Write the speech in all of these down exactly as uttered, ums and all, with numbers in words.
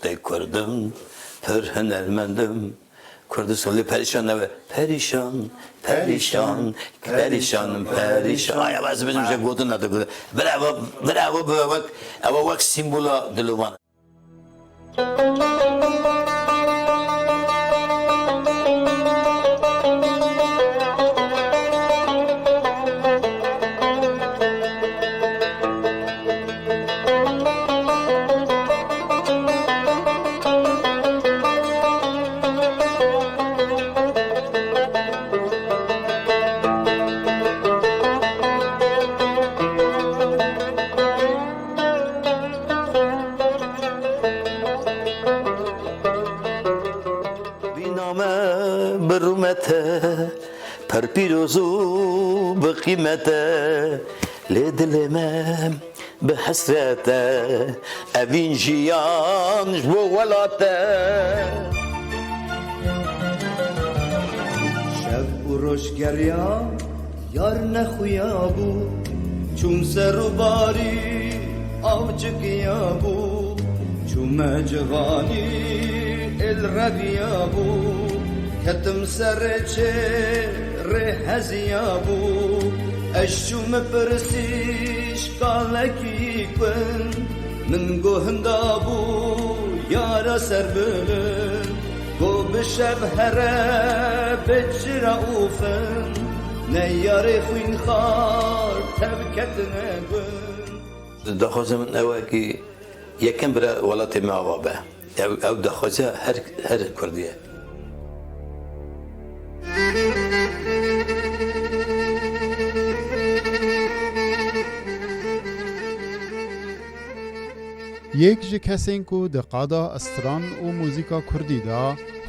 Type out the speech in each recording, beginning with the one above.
Ey Kurdim, pir hunermendim. Kurdistan lê perîşan nebe. Perîşan, perîşan, perîşan, perîşan. Ay, ez bijim ji gotin nade Kurd. Bravo, bravo, bravo. Ewa wek sîmbola Dilovan. Bîna me bi rûmet e, pir pîroz û bi qîmet e, lê dilê me bi hesret e, evîn jiyan ji bo welat e. Şev û roj geriya, yar nexuya bû, çûm ser û barî, av cikiya bû, çûme civanî, êl reviya bû, ketim serê çê rê heziya bû, ez çûme pirsî ji kalekî kund, min go hinda bû yara serbilind, go bi şev here bi çira û fin, ne yarê xwînxar tev ketine gund. Daxwaza min ew e kî yekem bira welatê me ava be. Ew, ew daxwaza her, her Kurdî ye. Yek ji kesên ku di qada stran û muzîka kurdî de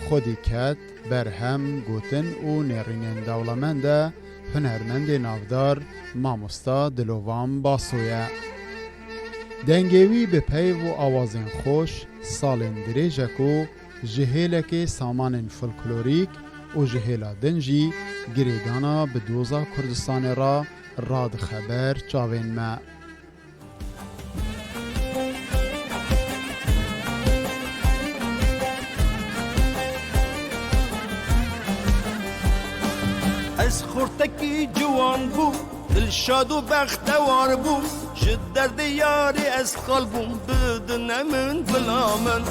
xwedî ket, berhem, gotin û nêrînên dewlemend e, hunermendê navdar mamosta Dilovan Baso ye. Dengê wî bi peyv û awazên xweş salên dirêj e ku ji hêlekê samanên folklorîk û ji hêla din jî girêdana bi doza Kurdistanê re radixe ber çavên me. Ez xortekî ciwan bûm, dilşad û bextewar bûm, ji derdê yarê ez xal bûm, bidine min gula min.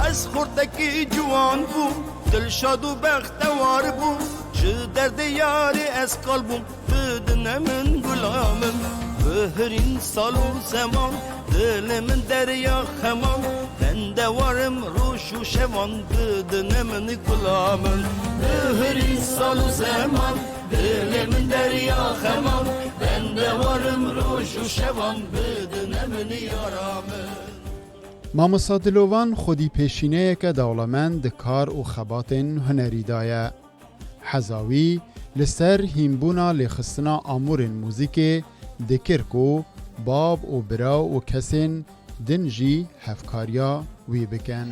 Ez xortekî ciwan bûm, dilşad û bextewar bûm, ji derdê yarê ez xal bûm, bidine min gula min. Bihirîn sal û zeman, dilê min derya xeman, ben de warim roj û şevan, bidine min gula min. Bihirîn sal û zeman, dilê min derya xeman, ben de warim roj û şevan, bidine min yara min. Mamosta Dilovan xwedî pêşîneyeke dewlemend di kar û xebatên hunerî de ye. Heza wî li ser hînbûna lêxistina amûrên muzîkê dikir ku bab û bira û kesên din jî hevkariya wî bikin.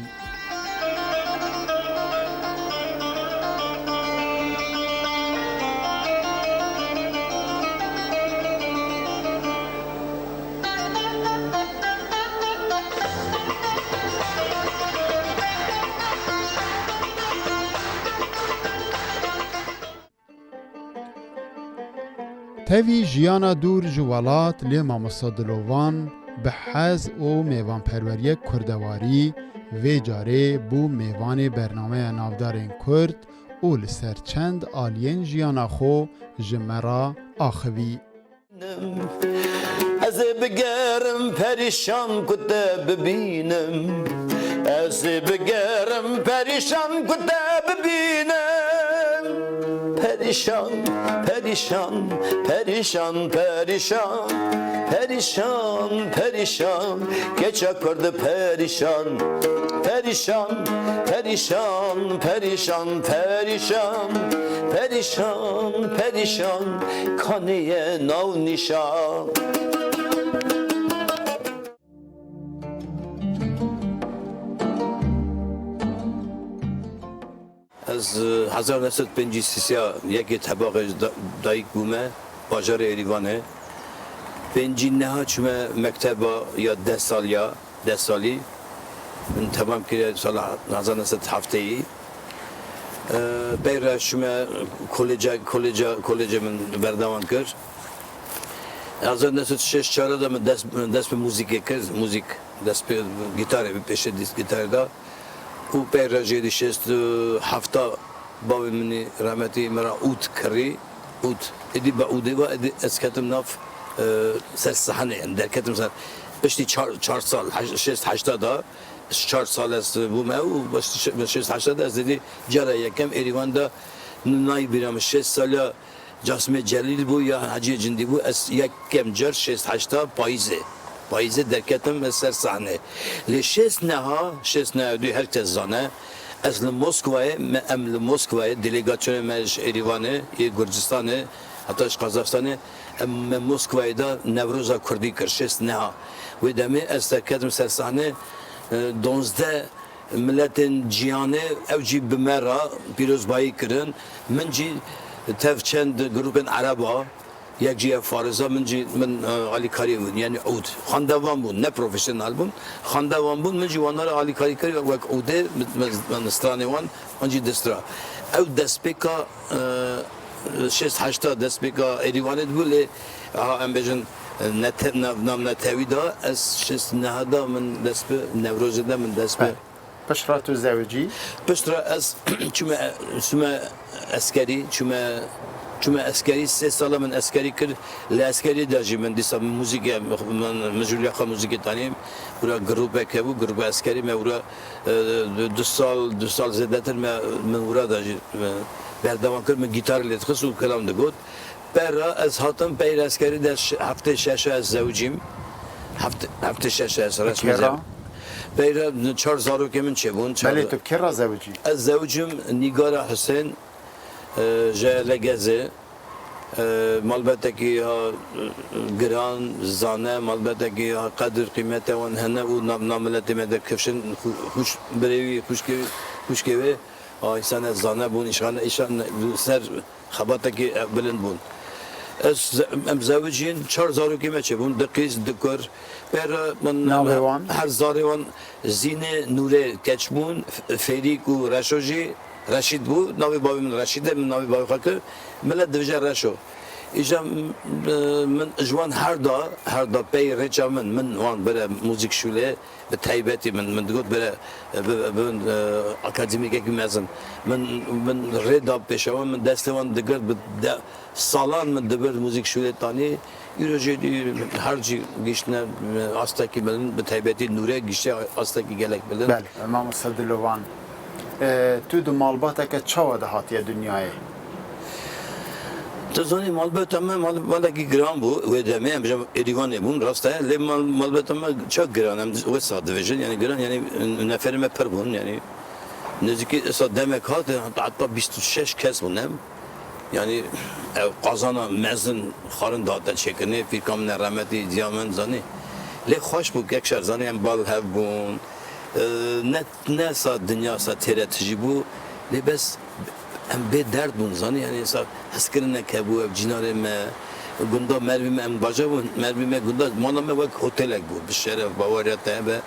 Tevî jiyana dûr ji welat lê mamosta Dilovan bi hez û mêvanperweriyek kurdewarî vê carê bû mêvanê bernameya navdarên Kurd û li ser çend aliyên jiyana xwe ji me re axivî. Ez ê bigerim perîşan ku te bibînim. Ez ê bigerim perîşan ku te bibînim. Perîşan, perîşan, perîşan, perîşan. Perîşan, perîşan, keça Kurd perîşan. Perîşan, perîşan, perîşan, perîşan. Perîşan, perîşan, kaniye nav nîşan. Ez, e, hezar neh sed pêncî sisiya yekê tebaxê ji da-, dayik bûme, bajarê Êrîvanê. Pêncî neha çûme mekteba ya deh saliya, deh salî. Min temam kiriye sala hezar neh sed hefteyî. E, pey re çûme koleja, koleja, kolejê min berdewam kir. Hezar neh sed şêst çar de min dest, dest bi muzîkê kir. Muzîk, dest bi gitarê, bi pêşe dîs gitarê de. Û pey re jêdî şêst hefta bavê min î rehmetî me re ûd kirî. Ûd. Êdî bi ûdê ve, êdî ez ketim nav, e, ser sahnê, yani derketim ser. Piştî çar, çar sal, heş-, şêst heşta da, çar sal ez bûme û şêst heşta da ez êdî cara yekem Êrîvan da, nayê bîra min şêst saliya Casimê Celîl bû ya Heciyê Cindî bû, ez yekem car şêst heşta payîzê. Payîzê derketim ez ser sahnê. Lê şêst neha, şêst neha dû her kes zane, ez li Moskwayê, me, em li Moskwayê, delegasyonê me ji Êrîvanê, yê Gurcistanê, heta ji Qazaxstanê, em, me Moskwayê de Newroza Kurdî kir, şêst neha. Wê demê ez derketim ser sahnê, e, donzdeh miletên cîhanê ew jî bi me re pîrozbayî kirin. Min jî tev çend grûpên ereba, yek jî ye farisa, min jî, min, e, alîkarî bûn, yani ûd. Xwendevan bûn, ne profesyonel bûn. Xwendevan bûn, min jî wan re alîkarî kir, wek ûdê, min, min, min stranê wan, wan jî distra. Ew destpêka, e, şêst heşta destpêka Êrîvanê dibû, lê, aha, em bêjin, e, nete-, nav-, navnetewî da, ez şêst neha da min dest bi, Newrozê de min dest bi. Piştre tu zewicî? Piştre ez çûme, çûme eskerî, çûme, çûme eskerî, sê sala min eskerî kir. Li eskerî de jî min dîsa muzîkê, min, min ji xwe muzîkê tanî, wira grûpek hebû, grûpa eskerî me wira, e, du, du sal, du sal zêdetir me, min wira de jî, e, berdewam kir, min gîtar lê dixist û kelam digot. Pera ez hatim, peyra eskerî de ş-, heftê şeş ez zewicîm. Heftê, heftê şeş ez resmî zewicîm. Peyra çar zarokê min çêbûn. Belê, tu bi kê re zewicî? Ez zewicîm Nîgara Husên, e, ji Legezê. E, malbetekî ha, e, giran, zane, malbetekî ha qedir qîmete wan hene û nav, nav miletê me de kifşin, xu-, xûş-, birêwî, xûşkê, xûşkê wê, a, însane zane bûn, îşane, îşan ser xebatekî, e, bilind bûn. Ez, em zewicîn, çar zarokê me çêbûn, du qîz, du kur. Pera min, navê wan? Her zarê wan Zînê, Nûrê keç bûn, F-, Fêrîk û Reşo jî, Reşîd bû. Navê bavê min Reşîd e, min navê bavê xwe kir. Milet dibêje Reşo. Îja, m-, e, min ji wan her da, her da pey rêça min, min wan bire muzîk şûlê, bi taybetî min, min digot bire, e, bi, bi, e, akademîkekî mezin. Min, min rê da pêşewan, min destê wan digirt, bi de-, salan min dibir muzîk şûlê tanî. Îro jî her cî giştine, e, astekî bilind, bi taybetî Nûrê giştî astekî gelek bilind. Belê, mamoste Dilovan. E, tu di malbateke çawa de hatiye dinyayê? Tu zanî, malbata me mal-, malekî giran bû, wê demê em ji Êrîvanê bûn, rast e, lê mal-, malbata me çawa giran, em wesa dibêjin, yani giran, yani neferê me pir bûn, yani nêzîkî esa demek hat, heta bîst û şeş kes bûn em. Yani ev qazana mezin xwarin dihate çêkirinê, pîrka min e rehmetî, diya min zanî. Lê xweş bû, kek şer zanî, em bal hev bûn. E, ne, ne sa dinya sa têre tijî bû. Lê bes em bê derd bûn, zanî, yani sa hezkirinek hebû, ev cînarê me, gunda Mervî me, em bajar bûn, Mervî me gunda, mala me wek hotelek bû, bi şeref, baweriya te hebe.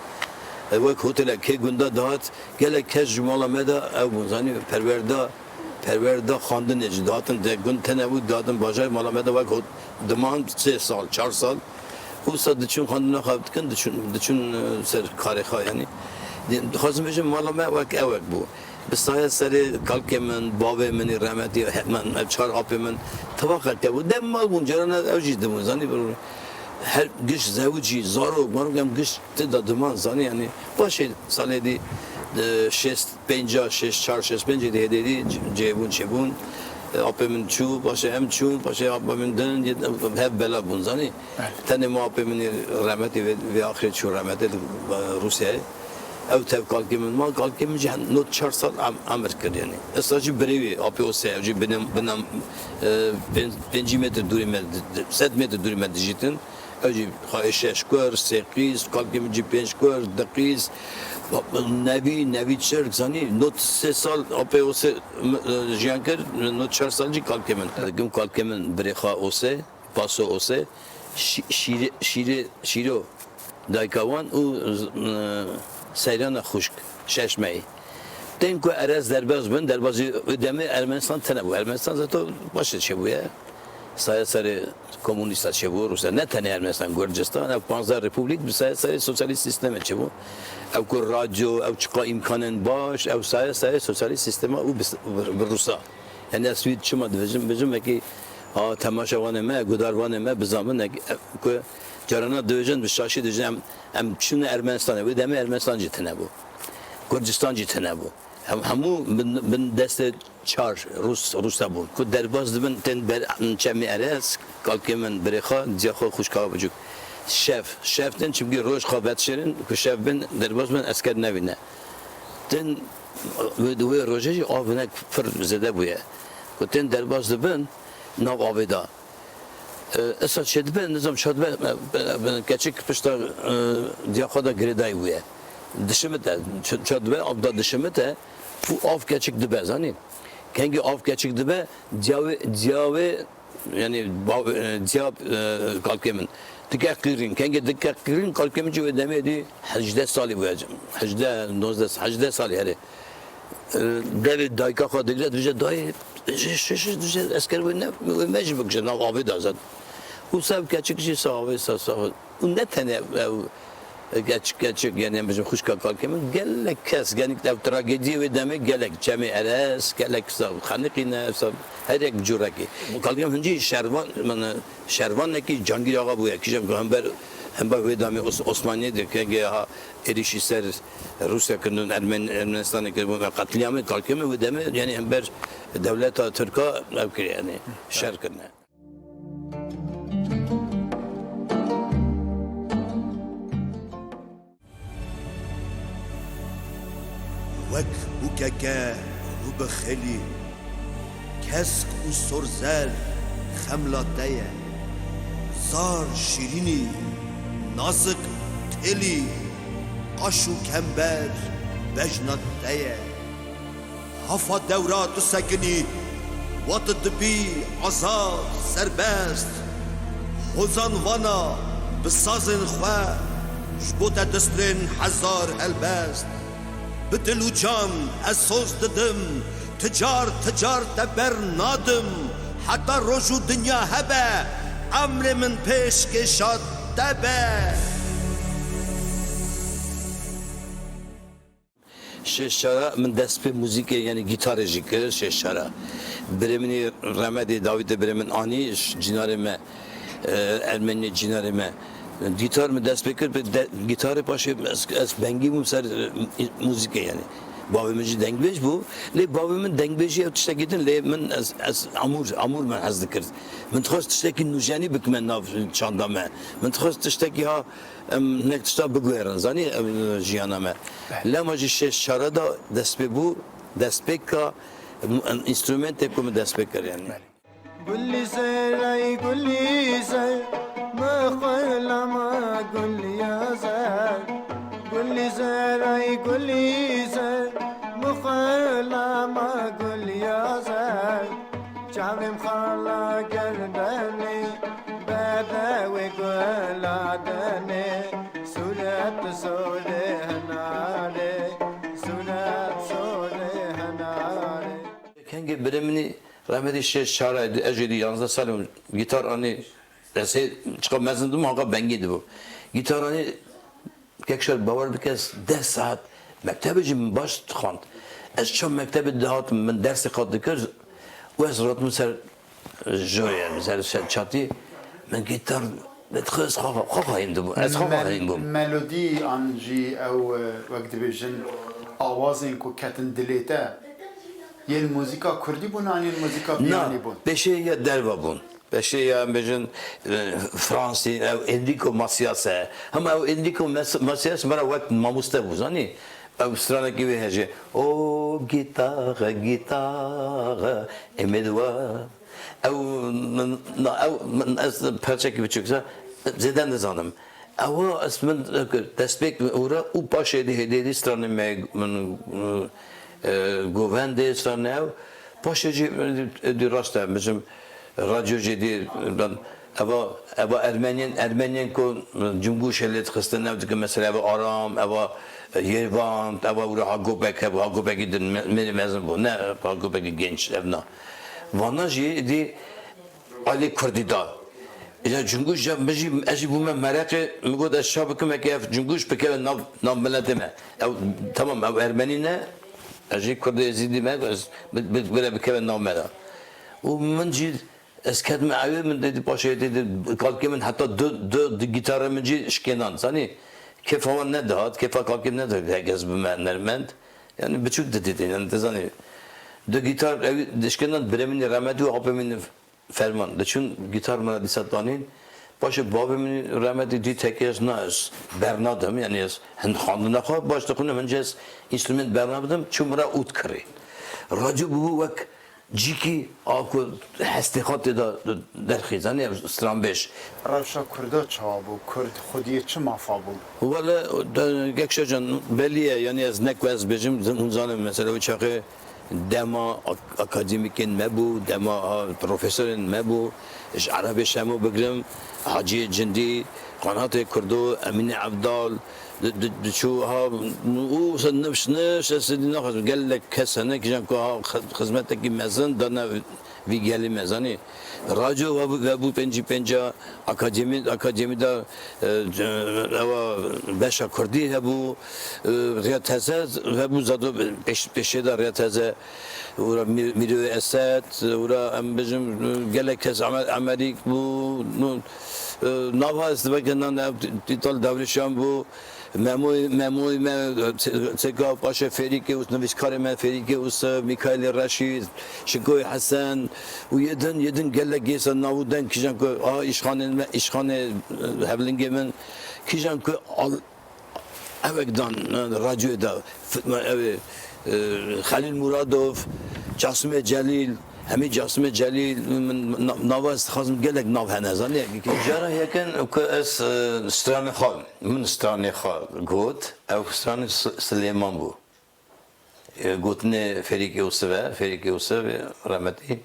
E, wek hotelek, kê gunda dihat, gelek kes ji mala me de ew bûn, zanî, perwerda, perwerda xwendinê jî dihatin, de gund tene bû, dihatin bajar, mala me de wek hot-, diman sê sal, çar sal. Wisa diçûn xwendina xwe dikin, diçûn, diçûn, e, ser karê xwe, yanî. Dixwazim bêjim, mala me wek ewek bû. Bi saya serê kalkê min, bavê min î rehmetî, he-, min, ev çar apê min, tifaqek hebû. Dem mal bûn, caran ev jî dibûn, zanî, her giş zewicî, zarok, marok em giş tê de diman, zanî, yanî. Paşê salê dî, e, şêst, pênca, şêst çar, şêst pêncê dî hêdê dî c-, cêbûn, çêbûn. E, apê min çû, paşê em çûn, paşê apê min din, yê-, hev bela bûn, zanî. Evet. Tenê ma apê min ê rehmetê vê, vê axirê çû rehmetê li, e, Rûsyayê. Ew tev kalkê min ma, kalkê min jî hen-, not çar sal em-, emir kir, yanî. Esa jî birêvî, apê Ose, ew jî binem-, binam, e, pên-, pêncî metr dûrê me di-, di-, sed metr dûrê me dijîtin. Ew jî xwayê şeş kur, sê qîz, kalkê min jî pênc kur, du qîz, nevî, nevî çirk, zanî, not sê sal apê Ose, e, jiyan kir, not çar sal jî kalkê min. Dikim kalkê min birê xwe Ose, Paso Ose, şî-, şîrê, şîrê, şîro dayika wan û, e, Seyrana xuşk, şeş meyî. Tên ku Erez derbas bin, derbasî wê demê Ermenistan tine bû. Ermenistan zato başê çêbûye. Saya serê komûnîsta çêbû, Rûsya. Ne tenê Ermenistan, Gurcistan, ev panzdeh repûblîk bi saya serê sosyalîst sîstemê çêbû. Ew ku radyo, ew çiqa îmkanên baş, ew saya serê sosyalîst sîstema û bi, bi, bi Rûsa. Yani ez wî çima dibêjim, bêjim wekî, a, temaşevanê me, gudarvanê me bizanin, ek-, e, ku carana dibêjin, bi şaşî dibêjin, em, em çûne Ermenistanê, wê demê Ermenistan jî tine bû. Gurcistan jî tine bû. Hem, hemû bin, bin destê çar Rûs, Rûsa bûn. Ku derbas dibin, tên ber, çemê Erez, kalkê min birêxa, diya xwe xuşka biçûk. Şev, şev tên, çimkî roj xwe vedişêrin, ku şev bin, derbas bin, esker nevîne. Tên, wê, wê rojê jî av hinek pir zêde bûye. Ku tên derbas dibin, nav avê da. E, esa çêdibe, nizam çadibe, e, e, e, keçik pişta, e, diya xwe de girêdayî bûye. Dişimite, ç-, çadibe, av da dişimite, û av keçik dibe, zanî. Kengî av keçik dibe, diya wê, diya wê, yani, ba-, e, diya, e, kalkê min. Dike qîrîn, kengê dike qîrîn, kalkê min jî wê demê dî hejdeh salî bûye. Hejdeh, nozdeh, hejdeh salî herê. E, devê dayika xwe digre, dibêje, "Dayê, ji, ji, ji, ji, esker wê ne, wê me jî bikişe, nav avê da zat." Û sev keçik jî sa avê, sa, sa. Û ne tenê ew keçik, keçik, yani, em bijin xwişka kalkê min, gelek kes, gelek ew tragediyê wê demê gelek, çemê Erez, gelek sa xeniqîne, sa her yek curekê. Kalkê min hincî şervan, min, şervanekî Cangîr Axa bûye, kîjem ku hember, hember wê demê Os-, Osmaniyê de, kengê ha êrîşî ser Rûsya kirin, Ermen-, Ermenistanê kiribû, qetlîamê kalkê min wê demê, yani hember dewleta Tirka ev kiriye, yani şer kirine. Wek bûkeke rû bi xêlî, kesk û sorzer xemla te ye. Zar şîrînî, nazik têlî, qaş û kember bejna te ye. Hafa dewra tu sekinî, wa tu dibî azad, serbest. Hozan vana bi sazên xwe, ji bo te distrên hezar helbest. Bi dil û can ez soz didim, ti car, ti car te ber nadim. Heta roj û dinya hebe, emrê min pêşkêşa te be. Şêş çara min dest pê muzîkê, yani gitarê jî kir, şêş çara. Birê min ê Remedê Dawîdê birê min anî, ji cînarê me, e, Ermeniyê cînarê me. Gitar min dest pê kir, bi de-, gitarê paşê ez, ez bengî bûm ser, e, muzîkê yani. Bavê min jî dengbêj bû, lê bavê min dengbêjî ew tiştekî din, lê min ez, ez amûr, amûr min hez dikir. Min dixwest tiştekî nûjenî bikime nav çanda me. Min dixwest tiştekî ha Em hinek tişta biguherin, zanî, em, jiyana me. Belê. Lema jî şeş çare de destpê bû, destpêka, em, înstrumentê ku min destpê kir, yani. Belê. Gulîze, ey Gulîze, mixwelama Gulîze. Gulîze, ey Gulîze, mixwelama Gulîze. Çavêm xala gerdenê, bedewê gula denê, sûret solê henarê, sûret solê henarê. Kengê birê min î rehmetî şêş çar e, ez jê dî yanzdeh salî bûm, gîtar anî, ez hê çiqa mezin dibûm, hanqa bengî dibû. Gîtar anî, Kek Şar, bawer bike, ez deh saet mektebê jî min baş dixwand. Ez çav mektebê dihatim, min dersê xwe dikir û ez rotim ser joyê, ser, ser çatî, min gîtar dixist, xwe, xwe, xwe xwe hîn dibûm. Ez xwe xwe Me-, hîn bûm. Melodî an jî ew, e, wek dibêjin, awazên ku ketin dilê te, yên muzîka kurdî bûn an yên muzîka Na, biyanî bûn? Pêşê ya derve bûn. Pêşê ya, em bêjin, e, Fransî, ew Enrico Macias e. Hema ew Enrico Mas-, Macias me re wek mamoste bû, zanî? Ew stranekî wê heye jî. O guitare, guitare, aimez-moi. Ew, min, na, ew, min, ez perçekî biçûk, zêde nizanim. Ewa ez min destpêk ora û paşê dî hêdî hêdî stranê me, min, e, govendê stranê ew. Paşê jî, e, dî rast e, bijim, radyo jî dî, ben, Eva, eva Ermeniyên, Ermeniyên ku Cungûşê lê dixistin, ev dikin mesela eva Aram, eva Yêrvand, eva wira Hagopek hebû, Hagopekî din me-, mêrê mezin bû, ne Hagopekî genç, ev na. Vana jî êdî alê Kurdî da. Îca Cungûş ya min jî, ez jî bûme mereqê, min got ez ça bikim eke ev Cungûş bikeve nav, nav miletê me. Ew, tamam, ew Ermenî ne, ez jî Kurdê Êzîdî me, ez bi, bi, bire bikeve nav me de. Û min jî Ez ketime ewê, min dêdî paşê dêdî kalkê min heta du, du, du gîtarê min jî şikênan. Zanî, kêfa wan nedihat, kêfa kalkê min nedihat, heke ez bime hunermend. Yani biçûk didîtin, yani dizanî. Du gîtar ew dişkênan, birê min rehmetî û apê min Ferman. Diçûn gîtar min dîsa danîn. Paşê bavê min rehmetî dît heke ez na ez bernadim, yani ez hin xwendina xwe baş dixwînim, hin jî ez înstrument bernabidim, çû min re ûd kirî. Radyo bûbû wek Cîkî a ku hestê xwe tê de derxîzan, ev stranbêj. Rewşa Kurda çawa bû? Kurd xwediyê çi mafa bû? Wele, de, Gekşa can, belî ye, yanî ez ne ku ez bêjim, zin-, hûn zanin, mesela, wî çaxê dema ak-, akademîkên me bû, dema, a, profesorên me bû, ji Erebê Şemo bigirim, Haciyê Cindî, Qanatê Kurdo, Emînê Evdal, Di, di, diçû ha, û se nifş, nifş, ez dî naxwazim. Gelek kes hene, kîjan ku ha xi-, xizmetekî mezin dane vî gelî me, zanî. Radyo vebû, vebû pêncî pênca akademî, akademî de, e, c-, ewa beşa kurdî hebû, e, Riya Teze vebû, zato pêş-, pêşê de Riya Teze. Û ra Mî-, Mîroyê Esed, û ra em bijim, gelek kes Eme-, Emerîk bû, nû, e, nava ez dibeke nan ev Tîtal Dewrişan bû, Memoy, Memoy me, e, Çe-, Çeka, paşê Fêrîkê Us-, nivîskarê me Fêrîkê Usif, Mîkaîlê Reşîd, Şikoyê Hesen û yê din, yê din gelek gêsa nav û deng kîjan ku a îşxanê me, îşxanê, e, hevlingê min, kîjan ku al-, Evek dan, e, radyoyê de, f-, ew ê, e, Xelîl Muradov, Casimê Celîl, hemî Casimê Celîl, min na-, nava ez dixwazim gelek nav hene, zanî? Cara yekin ku ez, e, stranê xwe, min stranê xwe got, ew stranê S-, Silêman bû. E, gotinê Fêrîkê Usif e, Fêrîkê Usif, rehmetî.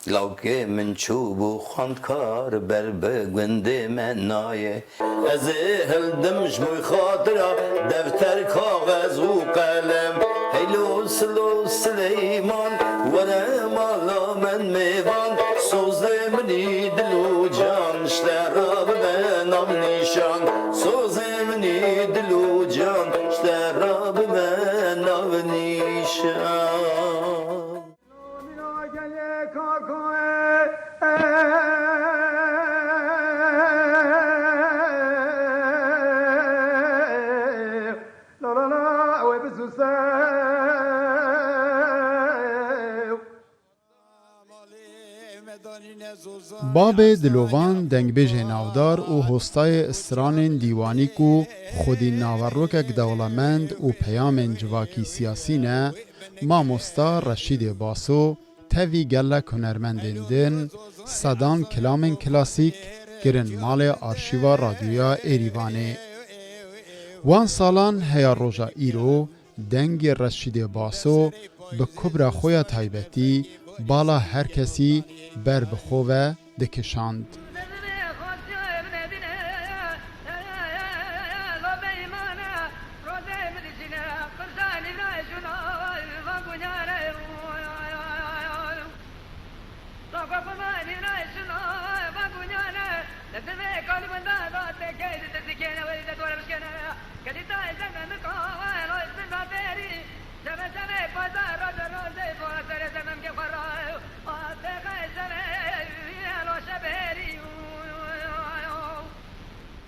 Lawkê min çûbû xwendkar, ber bi gundê me nayê. Ez ê hildim ji bo xatira defter, kaxez û qelem. Heylo silo Sileyman, were mala min mêvan. Sozê min î dil û can, ji te re bibe nav nîşan. Sozê min î dil û can, ji te re bibe nav nîşan. Babê Dilovan, dengbêjê navdar û hostayê stranên dîwanî ku xwedî naverokek dewlemend û peyamên civakî siyasî ne, Mamosta Reşîdê Baso, tevî gelek hunermendên din, sedan kilamên klasîk kirin malê arşîva Radyoya Êrîvanê. Wan salan heya roja îro, dengê Reşîdê Baso bi kubra xwe ya taybetî bala her kesî ber bi xwe ve dikişand.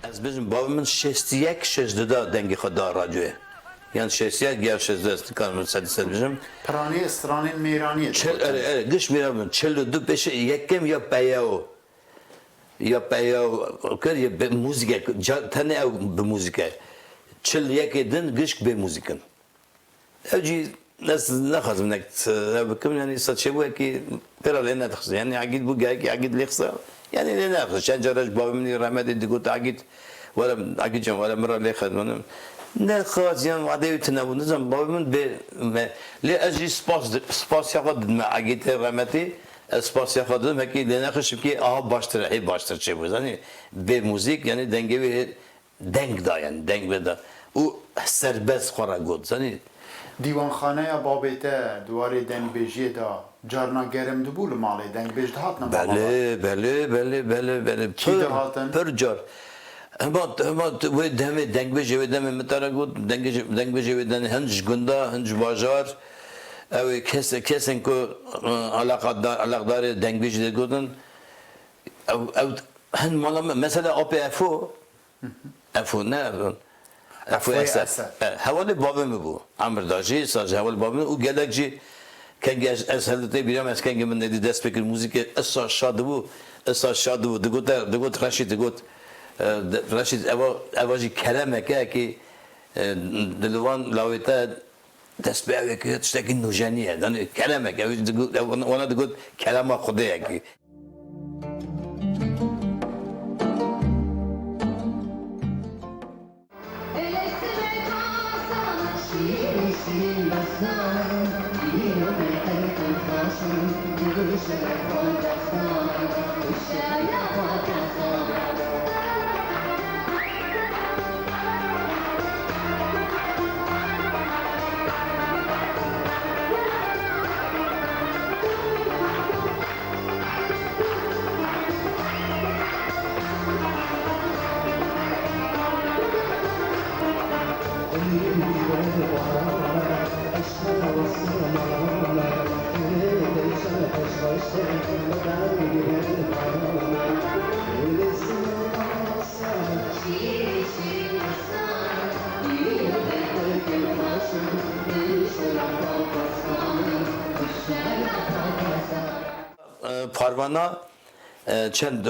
Ez bijim, bavê min şêst û yek, şêst û du de dengê xwe da radyoyê. Yan şêst û yek ya şêst û du, ez nikarim sedî sed bijim. Piranî stranên mêraniyê Çil, digotin. Ere, ere, giş mêran bin. Çil û du pêşe yekem ya peyawo. Ya peyawo kir, ya bi muzîke, ca-, tenê ew bi muzîke. Çil yekê din gişk bê muzîkin. Ew jî ez nexwazim nek ev bikim, yanî sa çêbû wekî pêra lê nedixist. Yanî Egîd bû, gelekî Egîd lê xisa. Yanî lê nedixist. Çend cara ji bavê min rehmetê digot, Egîd, were, Egîd can, were min re lê xet. Nexwaz, yan wadê wî tune bû. Nizam, bavê min bê me. Lê ez jî spas, spasiya xwe didime Egîdê rehmetî. Ez spasiya xwe didim, hekî lê nexişim kî aha baştir e, hê baştir çêbû. Zanî, bê muzîk, yanî dengê wê hê deng da, yanî deng vê da. Û serbest xwe re got, zanî. Dîwanxaneya babê te di warê dengbêjiyê de carna germ dibû li malê, dengbêj dihatine mala we? Belê, belê, belê, belê, belê. Kî dihatin? Pir car. Hema, hema wê demê, dengbêjê wê demê min te re got, dengbêjê, dengbêjê wê demê hin ji gunda, hin ji bajar, ew ê kes-, kesên ku, e, eleqedar, eleqdarê dengbêjê digotin, ew, ew hin mala me, mesela apê Efo, Efo ne, Efo, Efo Esed. Esed. E, hevalê bavê min bû. Emir da jî, sa ji hevalê bavê min û gelek jî kengî ez, ez helde tê bîra me, ez kengî min nedî dest pê kir muzîkê, esa şa dibû, esa şa dibû. Digot, e, digot Reşîd, digot, e, de-, Reşîd, eva, eva jî keremek e ki, e, di li van lawê te dest bi ew yekê tiştekî nûjenî ye. Danê keremek, ew jî digot, ew, wana digot kerema Xwedê ye ki. E, Parvana, e, çend, e,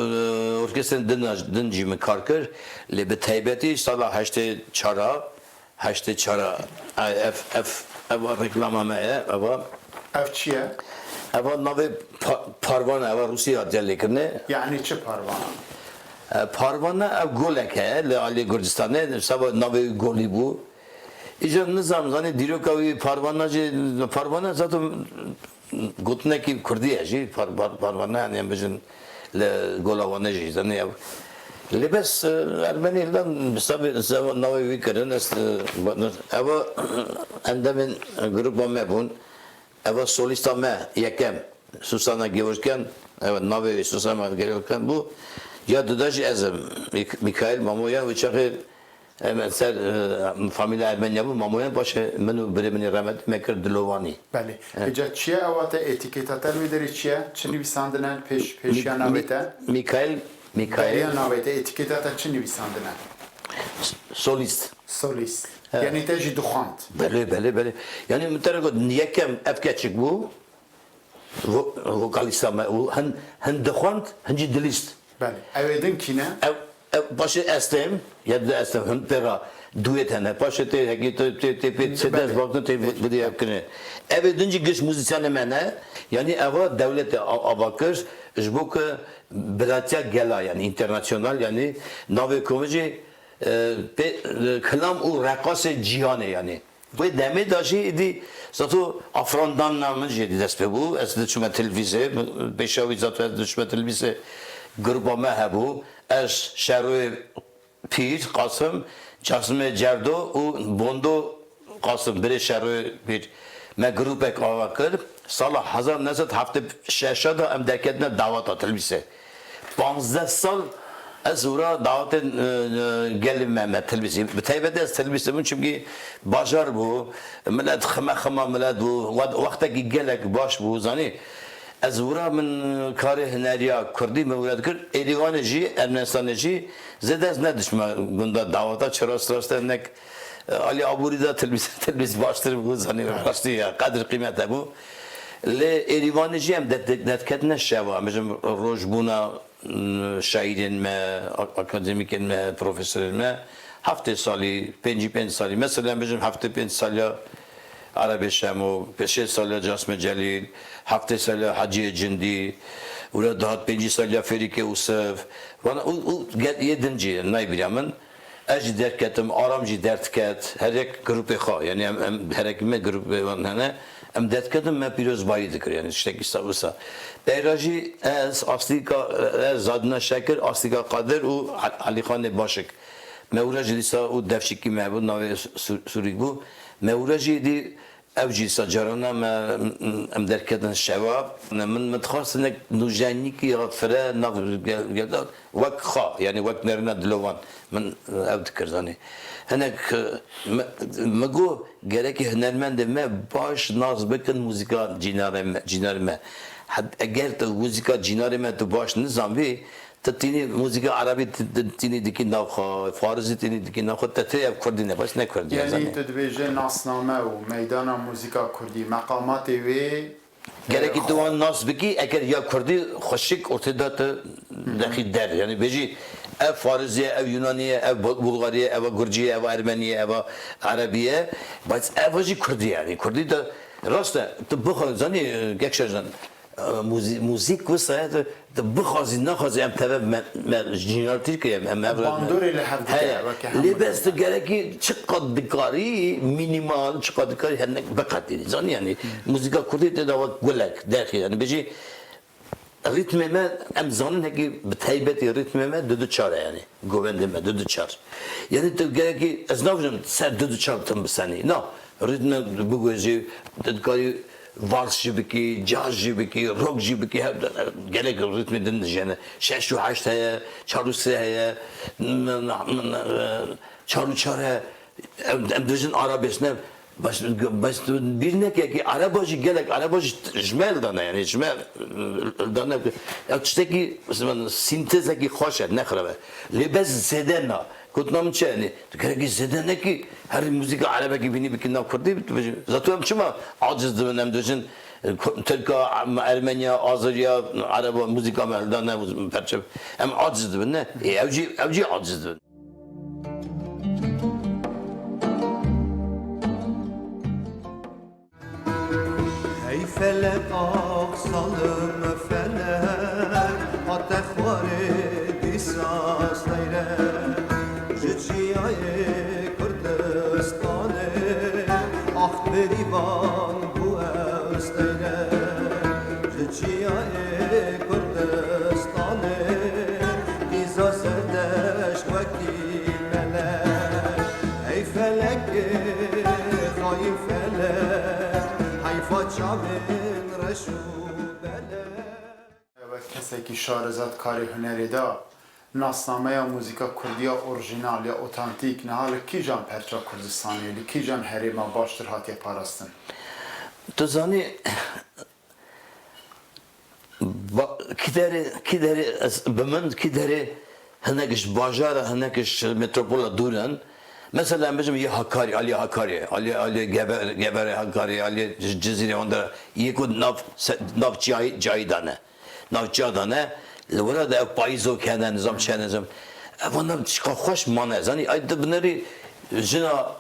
orkestrên din, din jî min kar kir, lê bi taybetî sala heştê çar a, heştê çar a, e, ev, ev, eva reklama me ye, eva. Ev çi ye? Eva navê Pa-, Parvana, eva Rûsya hatiye lêkirinê. Yanî çi Parvana? E, Parvana ev golek heye li alî Gurcistanê, seba navê wî golî bû. Îcar nizam, zanî dîroka wî Parvana jî, Parvana zaten gotinekî kurdî ye jî, Par-, Par-, Parvana, yanî em bijin li Gola Wanê jî, zanî ev. Lê bes, e, Ermenî lan bi sebê, sebê navê wî kirin, ez, e, eva endamên grupa me bûn. Eva solîsta me yekem, Susana Gevorkyan, evet, navê wî Susana Gevorkyan bû. Ya duda jî ez im, Mik-, Mikail Mamoyan, wî çaxê em ser, e, famîlya Ermeniya bû, Mamoyan paşê min û birê min ê rehmetî me kir Dilovanî. Belê. Evet. Îca çi ye ewa te, etîketa te li wê derê çi ye? Çi nivîsandine pêş, pêşiya Mik-, navê te? Mik-, Mikail, Mikail. Beriya navê te, etîketa te çi nivîsandine? S-, solîst. Solîst. Evet. Yanî te jî dixwand. Belê, belê, belê. Yanî min te re got, yekem ev keçik bû, vo-, vokalîsta me û hin, hin dixwand, hin jî dilîst. Belê. Ew ê din kî ne? Ev, ev paşê Estem, ya di Estem, hin pê ra duet hene. Paşê tê, hekî tê, tê, tê pê, tê dest Belê. Bakin, tê bi-, bidî ev kirinê. Ev ê din jî giş muzîsyenê me ne. Yanî eva dewletê a-, ava kir, ji bo ku biratiya gela, yanî internasyonal, yanî navê komê jî e, pê, e, kilam û reqasê cîhanê, yanî. Wê demê de jî êdî zato afrandanina min jî êdî dest pê bû. Ez diçime televîzê, pêşa wî zato ez diçime televîzê, grupa me hebû. Ez, Şeroyê Pîr, Qasim, Casimê Cerdo û Bondo Qasim, birê Şeroyê Pîr. Me grûpek ava kir. Sala hezar neh sed heftê şeş de em derketine daweta telvîsê. Panzdeh sal ez ûra dawetên, e, e, gelê me, me telvîsê. Bi taybetî ez telvîsê bûm, çimkî bajar bû, milet xime xima milet bû, we-, wextekî gelek baş bû, zanî. Ez ûra min karê huneriya kurdî min ûra dikir. Êrîvanê jî, Ermenistanê jî zêde ez nediçime gunda daweta, çi rast rast e nek E, alî aborî de tilmîz, tilmîz baştir bû, zanî rastî ya, qedir qîmet hebû. Lê Êrîvanê jî em det-, detketine şeva, em bijim rojbûna, m, şaîrên me, a-, akademîkên me, profesorên me, heftê salî, pêncî pênc salî, mesela em bijim heftê pênc saliya Erebê Şemo, pêşê saliya Casmê Celîl, heftê saliya Heciyê Cindî, û re dihat pêncî saliya Fêrîkê Ûsif, vana û, û gel-, yê din jî nayê bîra min. Ez jî derketim, Aram jî derdiket, her yek grûpê xwe, yanî em, em herekî me grûpê wan hene, Em derketin me pîrozbayî dikir, yani tiştekî sa wisa. Peyra jî ez, Aslîka, ez, Zadina Şekir, Aslîka Qadir û Al-, Alîxanê Başik. Me wira jî dîsa û devşikî me bû, navê Sur-, Sûrîk bû. Me wira jî dî ev jî dîsa carana me, em derketin şeva. Min, min dixwast hinek nûjenîkî ya fire nav gel-, gelda wek xwe, yani wek nerina dilovan. Min ev dikir zanî. Hinek, e, me, me got, gerekî hunermendê me baş nas bikin muzîka cînarê me, cînarê me. Hed-, eger tu muzîka cînarê me tu baş nizanbî, tu tînî muzîka erebî ti-, ti-, tînî dikî nav xwe, farisî tînî dikî nav xwe, te tê ev kurdî ne, bes ne kurdî ye, Yanî zanî. Tu dibêje nasname û meydana muzîka kurdî, meqamatê wê Gerekî tu wan nas bikî, eger ya kurdî xweşik ortê de tu dexî der. Yani bêjî ev farizî ye, ev yunanî ye, ev bu-, bulgarî ye, ev gurcî ye, ev ermenî ye, ev erebî ye. Bes ev jî kurdî ye. Yani kurdî de rast e, tu bixwe-, zanî, e, Gekşa Can, e, muzî-, muzîk wisa ye, tu, tu bixwazî, nexwazî em teve me, me cînar Tirkiye, em, em Bandorê li hev dike, heye. Weke Lê hemû bes tu gerekî çiqas dikarî, mînîmal çiqas dikarî hinek biqetînî. Zanî yani, muzîka kurdî tê de wek gulek, derxî. Yani bêjî, rîtmê me, em zanin hekî bi taybetî rîtmê me du du çar e yani. Govendê me du du çar. Yani tu gerekî, ez nabêjim ser du du çar tim bisenî. Na, rîtmê bigojî, tu dikarî vals jî bikî, caz jî bikî, rock jî bikî, her, gelek rîtmê din dijene. Şeş û heşt heye, çar û sê heye, n-, n-, n-, çar û çar heye. Em, em dibêjin arabesque ne, bes, bes tu bîr neke ki araba jî gelek, araba jî ji me li dane, yani ji me li dane. Ya tiştekî, mesela, sintezekî xweş e, ne xirab e. Lê bes zêde na. Gotina min çi yani? Tu gerekî zêde nekî, herî muzîka erebekî bînî bikî nav kurdî, tu bêjî. Zato em çima aciz dibin, em dibêjin, e, ku-, Tirka, em, Ermeniya, Azeriya, Ereba, muzîka me hildane, perçe. Em aciz dibin, ne? Ê, ew jî, ew jî aciz dibin. Hey felek, ah zalim felek, hate xwarê dîsa seyre. Ji çiyayê Kurdistanê, ah berîvan bû ew steyre. Ji çiyayê Kurdistanê, dîsa Zerdeşt wekî melek. Hey felekê, xayîn felek, heyfa çavên reş û belek. Wek kesekî şareza di karê hunerê de, nasnameya muzîka kurdî ya orjînal ya otantîk niha li kîjan perça Kurdistanê, li kîjan herêma baştir hatiye parastin? Tu zanî, Ba-, kî derê, kî derê ez, bi min, kî derê hinek ji bajara, hinek ji metropola dûr in. Mesela em bêjin yê Hakarî, alî Hakarî, alî, alî Gever-, Geverê Hakarî, alî Ci-, Cizîrê, onda yê ku nav se-, nav çiyayî, cayî dane. Nav çiya dane, li wira de ev payîzo kene, nizam çi, nizam. Ev onda çiqa xweş mane. Zanî, ay tu binerî jina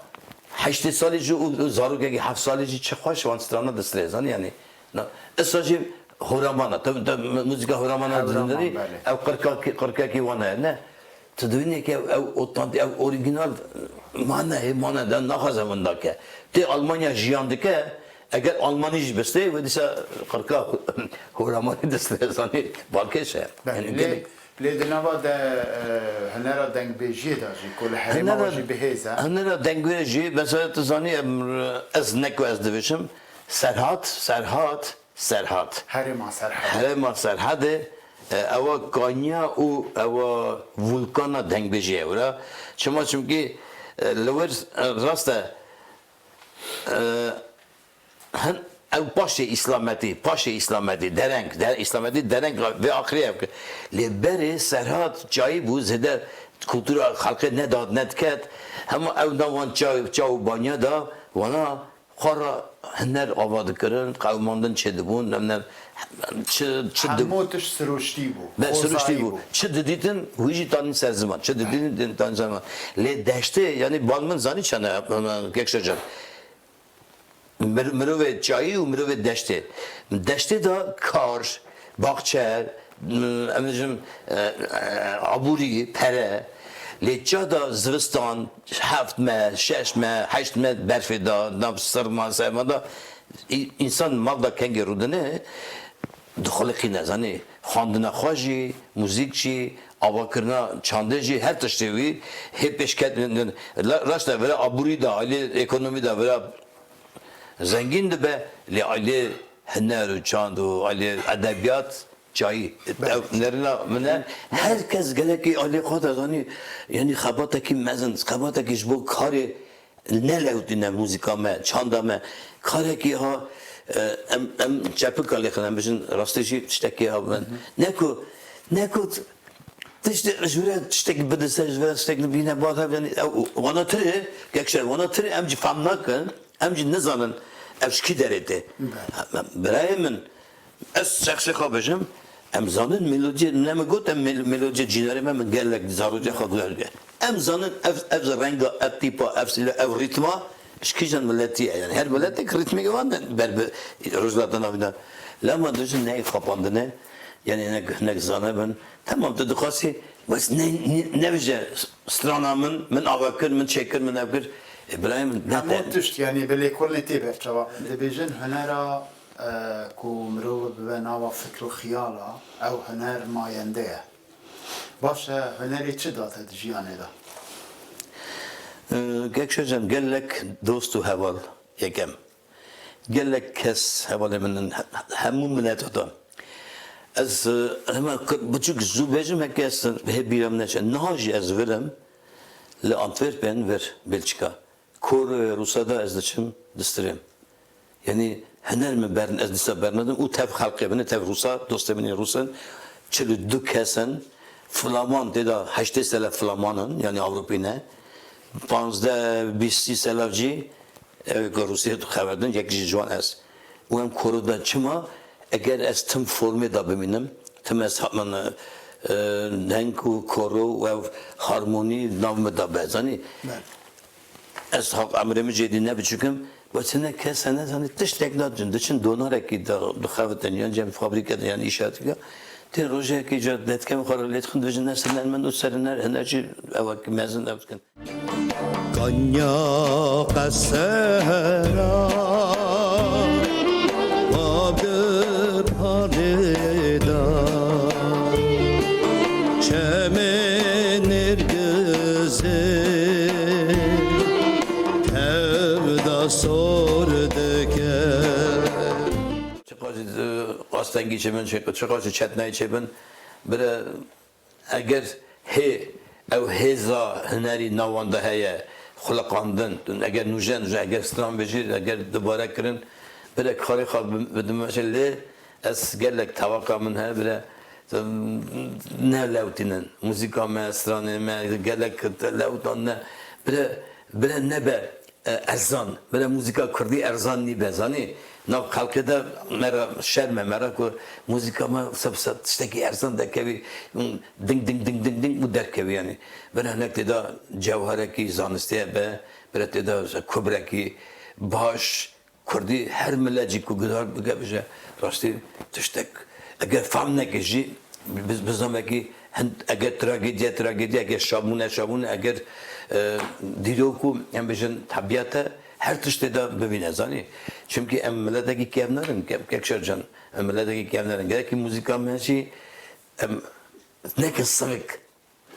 heştê salî jî û, û zarokekî heft salî jî çi xweş wan strana distrê, zanî, yanî. Na, esa jî horamana, te, te muzîka horamana Horaman, dindirî, belê. Ew qirkakî, qirkekî wan heye, ne? Tu dibînî ke ew, ew otantîk, ew orîgînal mane, hê mane de naxwaze winda ke. Tê Almanya jiyan dike, eger Almanî jî bistê, wê dîsa qirka horamanî distê, zanî, balkêş e. Belê, Yani lê, gelek lê di nava de, e, hunera dengbêjiyê de jî, ku li herêma we jî bi hêz e. Hunera dengbêjiyê, mesela tu zanî, em, ez ne ku ez dibêjim, Serhat, Serhat, Serhat. Herêma Serhedê. Herêma Serhedê, e, ewa kanya û ewa vulkana dengbêjiyê ye wira. Çima? Çimkî, e, li wir, e, rast e, e, hin, ew paşê îslametî, paşê îslametî, dereng, der-, îslametî dereng vê axirê ev ke. Lê berê Serhat çayî bû, zêde kultura xelkê nedat, nediket. Hema ew nav wan çaw, çaw û banya da, wana xwe re hiner ava dikirin, qewimandin çêdibûn, em ne, çi, çi di- Hemû tişt sirûştî bû, Me xozayî sirûştî bû. Bû. Çi didîtin, wî jî tanîn ser ziman. Çi didîtin, tanîn ser ziman. Lê deştê, yanî bal min zanî çene, Kekşa Can. Mir-, mirovê çayî û mirovê deştê. Deştê de kar, baxçe, m-, em dibêjin, e, e, aborî, pere. Lê çiya de zivistan, heft me, şeş me, heşt me berfê de, nav sirma, serma de, Î-, însan mal da kengê rûdine, dixuliqîne, zanî, xwendina xwe jî, muzîk jî, avakirina çandê jî, her tiştê wî hê pêşket, la-, raşta vira aborî de, aliyê ekonomî de vira zengîn dibe, lê aliyê huner û çand û aliyê edebiyat cayî. Belê. Ew nerina min e. Her kes gelekî aliyê xwe de, zanî, yanî xebatekî mezin, xebatekî ji bo karê nelewtîne muzîka me, çanda me. Karekî ha, e, em, em çepika lê xin, em bijin rastî jî tiştekî ha bin. Ne ku, ne ku t-, tiştê ji vir re tiştekî bidise, ji vir re tiştekî bîne, bal hev, yanî, ew, wana tirê, kekşer, wana tirê, em jî fam nakin, em jî nizanin, ev ji kî derê tê. Belê. Birayê min, Ez şexsê xwe bêjim, em zanin melodiyê, ne min got, em mel-, melodiyê cînarê me, min gelek zarokê xwe guhar kir. Em zanin ev, ev renga, ev tîpa, ev sîla, ev rîtma ji kîjan miletî ye. Yani her miletek rîtmê wan ber bi Rojhilata Navîn de. Lema dijin neyê xapandine, yani nek, nek zane bin. Tamam, tu dixwasî, bes ne, ne, nevije strana min, min ava kir, min çêkir, min ev kir. E, birayê min, ne Hemû te- tişt, yani bi lêkolînê tê berçava. Dibêjin hunera e, ku mirov bibe nava fikr û xiyala, ew huner mayende ye. Baş e, hunerê çi da te di jiyanê de? E, Kek Şocan, gelek dost û heval yekem. Gelek kes hevalê min in, he-, hemû miletatan. Ez, e, hema k-, biçûk zû bêjim, heke ez hê bîra min neçe. Niha jî ez virim li Antwerpen vir, Belçika. Koroyê Rûsa de ez diçim, distirim. Yanî huner min ber, ez dîsa bernadim û tev xelqê min, tev Rûsa, dostê min ê Rûs in, çil û du kes in, Flaman tê de heştê selav Flaman in, yanî Ewropî ne. Panzdeh, bîst, sî selav jî, ew ku Rûsiyê dixeberdin, yek jî ji wan ez. Û em koro de çima, eger ez tim formê de bimînim, tim ez ha-, min, e, deng û koro û ev harmonî nav min de be, zanî? Belê. Ez haq emrê min jêdî ne biçûk im, we çine kes hene, zanî, tiştek nadin, diçin donarekî de dixebitin, yan cem fabrîke de, yan îşatî de. Tê rojekê ca detkevin xwe re lê dixin, dibêjin, ne siner min û seriner, hene jî ew wekî mezin ew dikin. Kanya qesera Abdülhamid'a çemê nêrgizê tevda sor dike. Çiqas jî, e, astengî çêbin, çi-, çiqas jî çetnayî çêbin, bire Eger hê, ew hêza hunerî nav wan de heye, xuliqandin, eger nûjen, nûjen, eger stran bêjî, eger dubare kirin, bire karê xwe bi-, bidin meşê lê ez gelek tewaqa min heye, bire, ne lewtînin. Muzîka me, stranê me, gelek lewtan ne. Bire, bire nebe e, erzan. Bira muzîka kurdî erzan nîbe, zanî? Nav xelkê de me re şerm e, me re ku muzîka me wisa, wisa tiştekî erzan derkevî, ding, ding, ding, ding, ding û derkevî, yanî. Bira hinek tê de cewherekî zanistî hebe, bira tê de kubrekî baş, kurdî her milet jî ku guhdar bike bije, rastî tiştek, eger fam neke jî, Bi, bi zomekî hin-, eger tragedya, tragedya, eger şabûne, şabûne, eger, e, dîrok û, em bêjin, tebîat e, her tiştê de bibîne, zanî? Çimkî em miletekî kevner in, ke-, Kekşer Can, em miletekî kevner in. Gerekî muzîka me jî, em nekin sivik.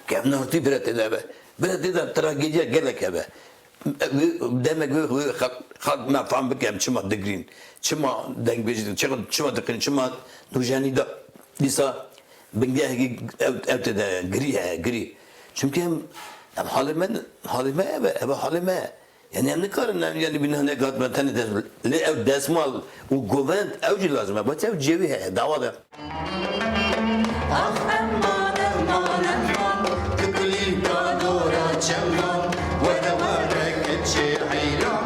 Kevnertî bire tê de be. Bire tê de tragedya gelek hebe. Demek wê, wê xelk, xelk me fam bike em çima digirîn, çima dengbêjî dikin, çima, çima diqînin, çima nûjenî de dîsa bingehekî ev, ev tê de girî heye, girî. Çimkî em, em halê me, halê me ev e, ev e halê me. Yanî em nikarin, em, yanî bîne hinek hat me tenê dest, lê ew destmal û govend ew jî lazim e. Bas ew cêwî heye, dawa de. Ax eman, eman, eman, di kulîlka dora çeman, were, were, keçê heyran.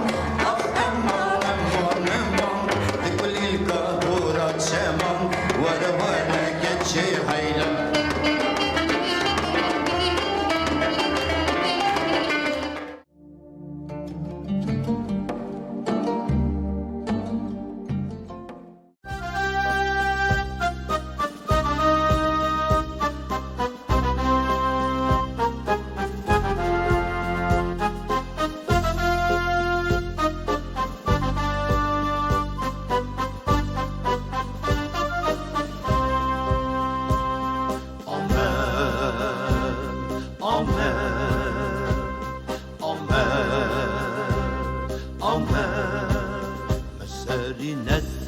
Ax eman, eman, eman, di kulîlka dora çeman, were, were, keçê heyran.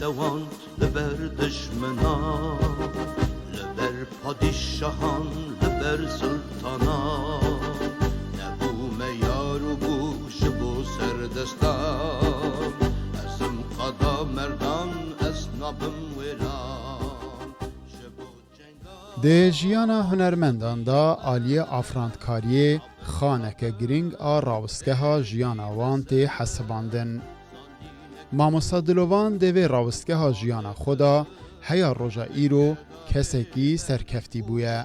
Wan li ber dijminan, li ber padîşahan, li ber sultanan, nebûme yar û bû ji bo serdestan. Ez im qada merdan, ez nabim wêran. Ji bo cenga Di jiyana hunermendan de aliyê afirandkariyê xaneke girîng a rawestgeha jiyana wan tê hesibandin. Mamosta Dilovan dê vê rawestgeha jiyana xwe de heya roja îro kesekî serkeftî bûye.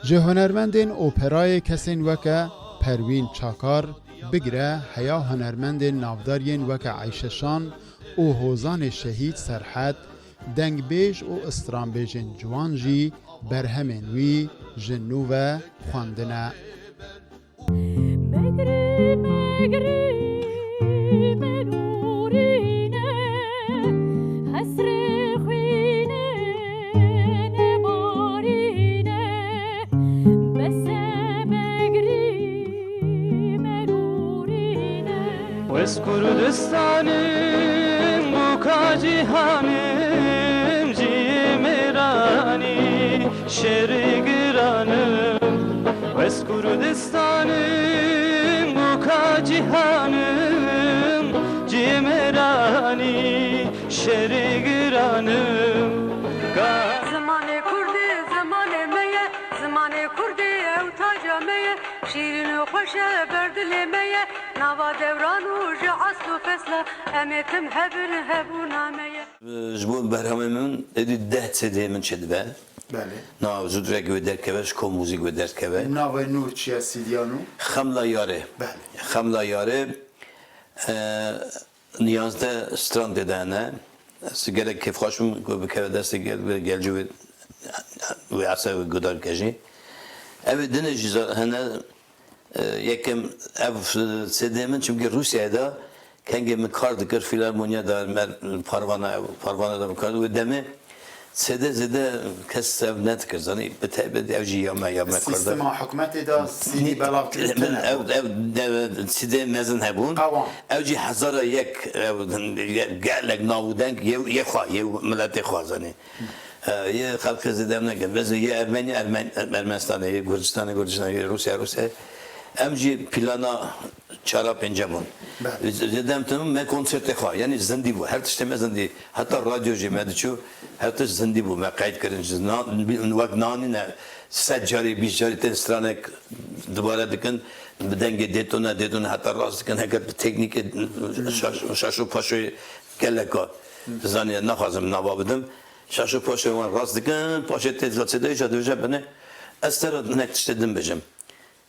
Ji hunermendên operayê kesên weke Perwîn Çakar bigire heya hunermendên navdar yên weke Eyşe Şan û Hozanê Şehîd Serhed, dengbêj û stranbêjên ciwan jî berhemên wî ji nû ve xwendine. Megrî, megrî, me nûrîne, hesrê xwînê nebarîne, bese megrî, me nûrîne. Wes Kurdistanim, bûka cîhanim, ciyê mêranî, şerê giranim. Wes Kurdistanim, bûka cîhanim, ciyê mêranî, şerê giranim. Ka- Zimanê Kurdî zimanê me ye, zimanê Kurdî ew taca me ye, şîrîn û xweş e ber dilê me ye, nava dewran û ji esl û fesla em ê tim hebin hebûna me ye. Ji bo berhemê min êdî deh C D min çêdibe. Belê. Niha zû direk wê derkeve, ji Kom Muzîk wê derkeve. Navê nû çi ye, C D ya nû? Xemla Yarê. Belê. Xemla Yarê, e, niyazdeh stran tê de hene. Ez gelek kêfxweş bûm ku bikeve destê gel, gelcî wê, wê ese wê guhdar ke jî. Ew ê dinê jî za-, hene, e, yekem ev, e, C D min, çimkî Rûsyayê de kengê min kar dikir, fîlarmoniya de, me parvana, parvana de min kar dikir. Wê demê C D zêde kes sev nedikir, zanî, bi taybet ew jî ya me, ya me kar de. Sîstema hikûmetê de C D belavkirin tune bû. Ev, ev, ev C D mezin hebûn. Qewan. Ew jî hezara yek, ew, gelek nav û deng yê, yê xwe, yê miletê xwe, zanî. E, yê xelkê zêde em nekin. Mesela yê Ermenî, Ermen-, Ermenistanê, yê Gurcistanê, Gurcistanê, yê Rûsya, Rûsya. Em jî plana çara pênce bûn. Belê. Zêde em tim me konsertê xwe, yanî zindî bû. Her tiştê me zindî. Heta radyo jî me diçû, her tişt zindî bû. Me qeyd kirin. Ji na-, wek nanî ne, sed carî, bîst carî tên stranek dubare dikin. Bi dengê dêtone, dêtone heta rast dikin. Heger bi teknîkê şaş-, şaşo paşoyê geleka. Zanî, naxwazim nava bidim. Şaşo paşoyê wan rast dikin. Paşê tê zilçê de îşa dibêje binê. Ez te re hinek tiştê din bêjim.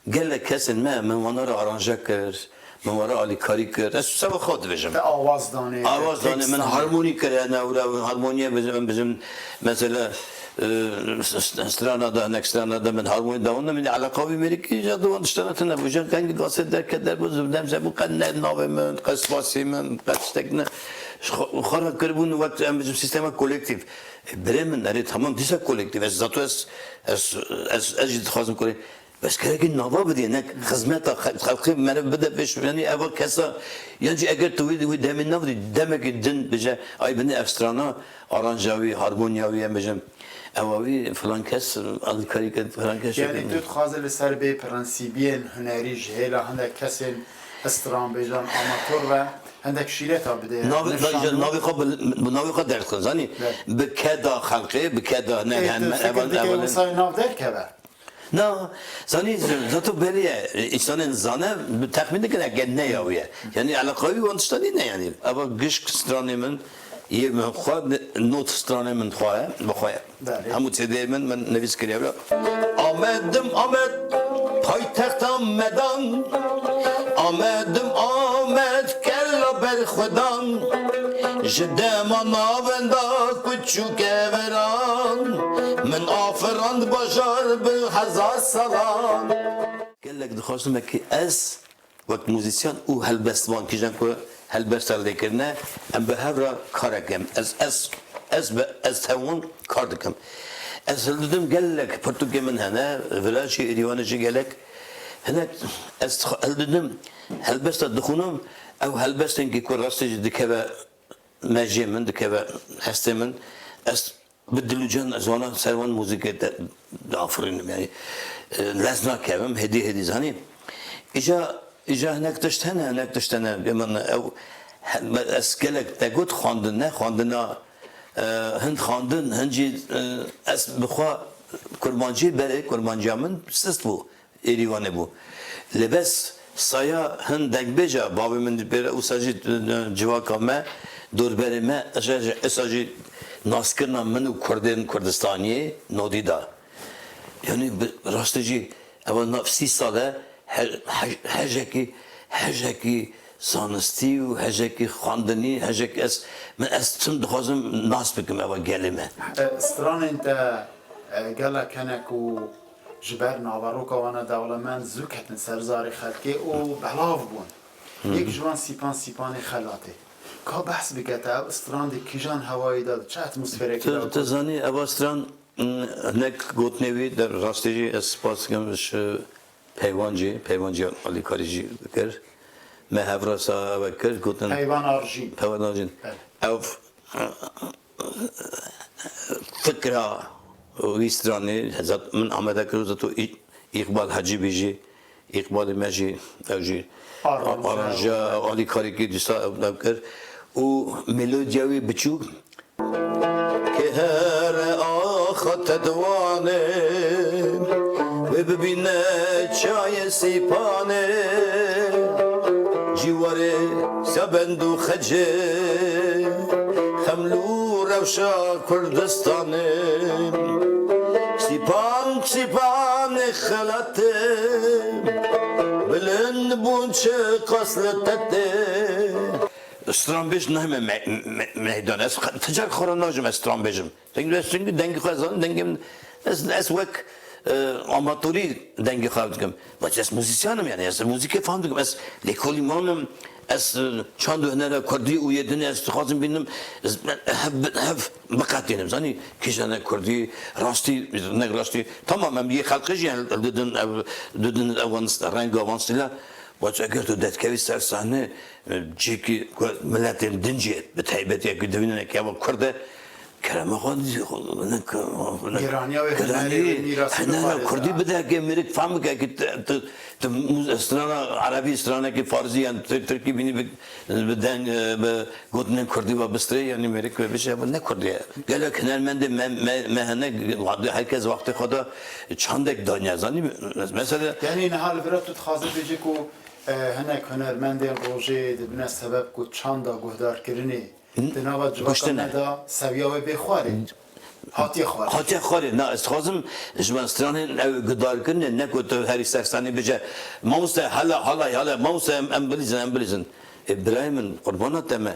Gelek kesên me min wana re aranje kir, min wana alîkarî kir. Ez seba xwe dibêjim. Te awaz danê, Awaz danê, min harmonî kir, ene ewra harmoniyê bijim, bijim, mesela, e, s-, s-, strana da, hinek strana da min harmonî dawin, min eleqa wî mêrikî ja di wan tiştana tune bû. Jin qengî gasê derke derbû, zibdem ze bû, qe ne navê min, qe spasî min, qe tiştek ne. Xwe, xwe re kiribûn wek, em bijim, sîstema kolektîf. E, birê min, erê, tamam, dîsa kolektîf. Ez zato ez, ez, ez, ez jî dixwazim kolek-, Bes gerekî nava bidê, ne xizmeta xel-, xelkê meriv bide pêş, yanî eva kesa, yan jî eger tu wî, wî demê navdî, demekî din bije, ay binê ev strana, aranja wî, harmonya wî, em bijim, ewa wî filan kes alîkarî kir, filan kes. Yanî tu dixwaze li ser bê prensîbiyên hunerî ji hêla hindek kesên stranbêjan amator ve hindek şîreta bidê, Navê, nişan navê xwe bi, bi navê xwe derxin, zanî? Evet. Bi keda xelkê, bi keda ne, Ê, tu fikir dikey evan, wisa nav derkeve? Na, zanî, z-, zato belî ye. Însanên zane bi texmîn dikin eke ne ya wî ye. Yanî eleqa wî wan tişta nîne yanî. Eva gişk stranê min, yê min xwe, not stranê min xwe ye, bi xwe ye. Belê. Hemû C D'yê min, min nivîs kiriye wilo. Amedim Amed, paytexta medan. Amedim Amed, kella berxwedan. Ji dema navenda kuçû keveran, min afirand bajar bi hezar salan. Gelek dixwastim wekî ez, wek muzîsyen û helbestvan, kîjan ku helbesta lê kirine, em bi hev re karek em. Ez, ez, ez bi, ez tewon kar dikim. Ez hildidim gelek pirtûkê min hene, vila jî, êdîwanê jî gelek. Hinek ez hildidim, helbesta dixwînim, ew helbestên ku rastî jî dikeve mejiyê min, dikeve hestê min. Ez bi dil û can ez wana ser wan muzîkê de, diafirînim, yani, e, lez nakevim, hêdî hêdî zanî. Îca, îca hinek tişt hene, hinek tişt hene. Bê min ew, he-, me-, ez gelek te got xwendin, ne xwendina, e, hin xwendin, hin jî, e, ez bi xwe kurmancî berê, kurmanciya min sist bû. Êrî Wanê bû. Lê bes saya hin dengbêja bavê min pê re wisa jî, e, civaka me, dorberê me, esa jî, esa jî naskirina min û kurdên Kurdistaniyê nodî da. Yanî bi rastî jî ewa nav sî sal e he-, he-, hejekî, hejekî zanistî û hejekî xwendinî, hejek ez, min ez tim dixwazim nas bikim ewa gelê me. E, stranên te, e, gelek hene ku ji ber naveroka wana dewlemend zû ketin ser zarê xelkê û belav bûn. Yek ji wan Sîpan Sîpanê Xelatê. Ka behs bike te, ev stran di kîjan hewayî de, di çi atmosferekî de Tu, tu got? Zanî, eva stran, mm, hinek gotinê wî, de rastî jî ez spas dikim ji Peywancî, Peywancî alîkarî jî kir. Me hevrasa ew kir, gotin Peyvan Arjîn. Peyvan Arjîn. Evet. Ev fikra wî stranê, zat-, min amade kir, zato Î-, Îqbal Hecî bî jî, Îqbalê me jî, ew jî Aranja. Aranja, alîkarîkî dîsa ew, ew kir. Û melodiya wî biçûk, Kê here axa te diwane, wê bibîne çayê Sîpanê, cîwarê Sebend û Xecê, Xemlû rewşa Kurdistanê. Sîpan, Sîpanê Xelatê, bilind bûn çiqas li te tê. Stranbêj nahime me-, me-, meydan. Ez xwe, ti car xwe re nacim ez stranbêjim. Çünkü ez, çünkü dengê xwe zanim, dengê min, ez, ez wek, e, amatorî dengê xwe dikim. Baş ez muzîsyan im yani, ez muzîkê fam dikim. Ez lêkolîn wan im, ez, e, çand û hunera kurdî û yê din ez dixwazim bînim, ez hev, hev biqetînim. Zanî, kîjan e kurdî, rastî, ne rastî. Tamam, em yê xelqê jî, yani, didin ev, didin ev wan, renga wan stîla. Baş eger tu detkevî ser sahne, Cihekî ku miletên din jî bi taybetî ku divînin eke ev kurd e, kerema xwe dî, xwe ne, ne, Gêraniya wê hunerê, wê mîrasê hunera bixware kurdî da. Bide eke mêrik fam bike eke tu, tu, tu strana erebî, stranekî farzî yan tir-, tirkî bînî bi, bi deng, bi gotinên kurdî ve bistirê, yanî mêrik ve bişe, bu ne kurdî ye. Gelek hunermendê me, me, me hene, herkes wextê xwe da çandek daniye zanî. Mesela Yani niha li vira tu dixwaze bêjî ku E, hinek hunermendên rojê dibine sebeb ku çanda guhdarkirinê di nava civaka me de seviya wê bê xwarê. Hatiye xwarê. Hatiye xwarê. Na, ez dixwazim ji me stranên ew guhdarkirinê, ne ku tu herî ser stranê bêje, "Mamoste, hala, hala, hala, mamoste, em, em bilîzin, em bilîzin." E, birayê min, qurbana te me.